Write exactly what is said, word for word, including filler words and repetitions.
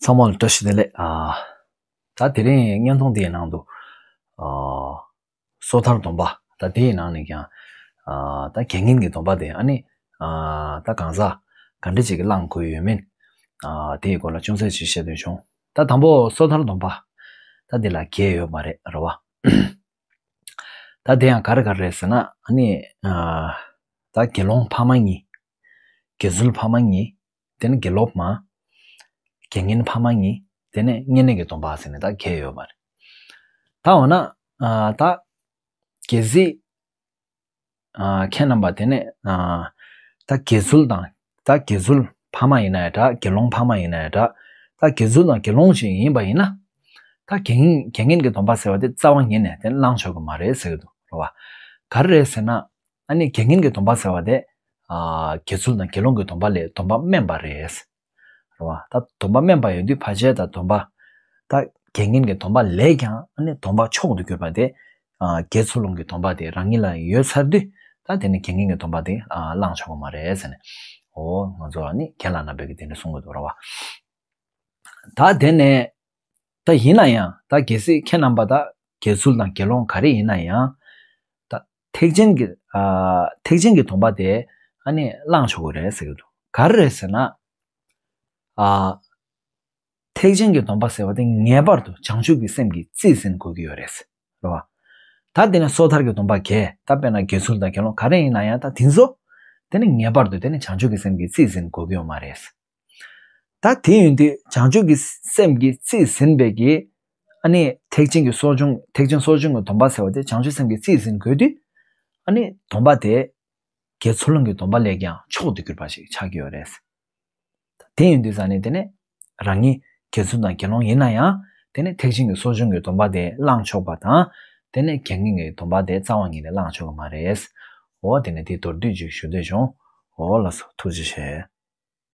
ཚང་མ་ལ་བཀྲ་ཤིས་བདེ་ལེགས། ཨ། ད་དེ་རིང་བརྙན་ཐུང་འདིའི་ནང་དུ། ཨ། སོ་ཐར་སྡོམ་པ། ད་དེའི་ནང་ནས་ཀྱང་། ཨ། ད་དགེ་བསྙེན་གྱི་སྡོམ་པ་དེ་ཨ་ནི། ཨ། ད་གང་ཟག་ག་འདྲ་ཅིག་གིས་བླང་དགོས་ཡོད་མེད། ཨ། དེའི་སྐོར་ལ་ཅུང་ཟད་ཅིག་བཤད་འདོད་བྱུང་། ད་དང་པོ་སོ་ཐར་སྡོམ་པ། ད་འདི་ལ་བརྒྱད་ཡོད་མ་རེད། རེད་བ། ད་དེ་ཡང་ག་རེ་ག་རེ་རེད་ཟེར་ན། ཨ་ནི། ཨ། ད་དགེ་སློང་ཕ་མ་གཉིས། དགེ་ཚུལ་ཕ་མ་གཉིས། དེ་ནས་དགེ་སློབ་མ། དགེ་བསྙེན་ཕ་མ་གཉིས། དེ་ནས་བསྙེན་གནས་ཀྱི་སྡོམ་པ་ཟེར་ནས་ད་བརྒྱད་ཡོད་པ་རེད། ད་འོ་ན། ཨ། ད། གལ་སྲིད། ཨ། ཁྱེད་རྣམ་པ་དེ་ནས། ཨ། ད་དགེ་ཚུལ་དང་། ད་དགེ་ཚུལ་ཕ་མ་ཡིན་ན་ཡང་འདྲ། དགེ་སློང་ཕ་མ་ཡིན་ན་ཡང་འདྲ། ད་དགེ་ཚུལ་དང་དགེ་སློང་ཞིག་ཡིན་པ་ཡིན་ན། ད་དགེ་བསྙེན་དགེ་བསྙེན་གྱི་སྡོམ་པ་ཟེར་བ་དེ་རྩ་བ་ཉིད་ནས་དེ་བླང་ཆོག་གི་མ་རེད་ཟེར་གྱི་འདུག། རེད་བ། ག་རེ་རེད་ཟེར་ན། ཨ་ནི་དགེ་བསྙེན་གྱི་སྡོམ་པ་ཟེར་བ་དེ། ཨ། དགེ་ཚུལ་དང་དགེ་སློང་གི་སྡོམ་པ་ལས་སྡོམ་པ་དམན་པ་རེད། རེད་བ། ད་སྡོམ་པ་དམན་པ་ཡོད་དུས་ཕལ་ཆེར་ད་སྡོམ་པ། ད་དགེ་བསྙེན་གྱི་སྡོམ་པ་ལས་ཀྱང་ཨ་ནི་སྡོམ་པ་མཆོག་ཏུ་གྱུར་པ་དེ། ཨ། དགེ་ཚུལ་སློང་གི་སྡོམ་པ་དེ་རང་ཉིད་ལ་ཡོད་ཚར་དུས། ད་དེ་ནི་དགེ་བསྙེན་གྱི་སྡོམ་པ་དེ། ཨ། བླང་ཆོག་གི་མ་རེད་ཟེར་ནས། འོ། ང་ཚོ་ཨ་ནི་རྒན་ལགས་རྣམ་པས་ཀྱིས་དེ་འདྲ་གསུང་གི་འདུག། རེད་བ། ད་དེ་ནས། ད་ཡིན་ན་ཡང་ད་གལ་སྲིད་ཁྱེད་རྣམ་པ་ད་དགེ་ཚུལ་དང་དགེ་སློང་ག་རེ་ཡིན་ན་ཡང་། ད་ཐེག་ཆེན་གྱི། ཨ། ཐེག་ཆེན་གྱི་སྡོམ་པ་དེ་ཨ་ནི་བླང་ཆོག་གི་རེད་ཟེར་གྱི་འདུག། ག་རེ་རེད་ཟེར་ན། ཨ། ཐེག་ཆེན་གྱི་སྡོམ་པ་ཟེར་བ་དེ་ངེས་པར་དུ་བྱང་ཆུབ་ཀྱི་སེམས་ཀྱིས་རྩིས་ཟིན་དགོས་ཀྱི་ཡོད་རེད། རེད་བ། ད་དེ་ནས་སོ་ཐར་གྱི་སྡོམ་པ་བརྒྱད། ད་དཔེར་ན་དགེ་ཚུལ་དང་དགེ་སློང་ག་རེ་ཡིན་ན་ཡང་ད་དེ་ཚོ། དེ་ནི་ངེས་པར་དུ་དེ་ནི་བྱང་ཆུབ་ཀྱི་སེམས་ཀྱིས་རྩིས་ཟིན་དགོས་ཀྱི་ཡོད་མ་རེད། ད་དེ་ཡིན་དུས་བྱང་ཆུབ་ཀྱི་སེམས་ཀྱིས་རྩིས་ཟིན་པའི་གི། ཨ་ནི་ཐེག་ཆེན་གྱི་གསོ་སྦྱོང་། ཐེག་ཆེན་གསོ་སྦྱོང་གི་སྡོམ་པ་ཟེར་བ་དེ་བྱང་ཆུབ་སེམས་ཀྱིས་རྩིས་ཟིན་དགོས་དུས། ཨ་ནི་སྡོམ་པ་དེ་དགེ་ཚུལ་སློང་གི་སྡོམ་པ་ལས་ཀྱང་མཆོག་ཏུ་གྱུར་པ་ཞིག་ཆགས་ཀྱི་ཡོད་རེད། དེ་ཡིན་དུས་ཙང་ནས་དེ་ནས་རང་ཉིད་དགེ་ཚུལ་དང་དགེ་སློང་ཡིན་ན་ཡང་། དེ་ནས་ཐེག་ཆེན་གྱི་གསོ་སྦྱོང་གི་སྡོམ་པ་དེ་བླང་ཆོག་པ་དང་། དེ་ནས་དགེ་བསྙེན་གྱི་སྡོམ་པ་དེ་རྩ་བ་ཉིད་ནས་བླང་ཆོག་གི་མ་རེད། འོ། དེ་ནས་དེ་མདོར་བསྡུས་ཅིག་ཞུ་འདོད་བྱུང་། འོ་ལགས་སོ། ཐུགས་རྗེ་ཆེ།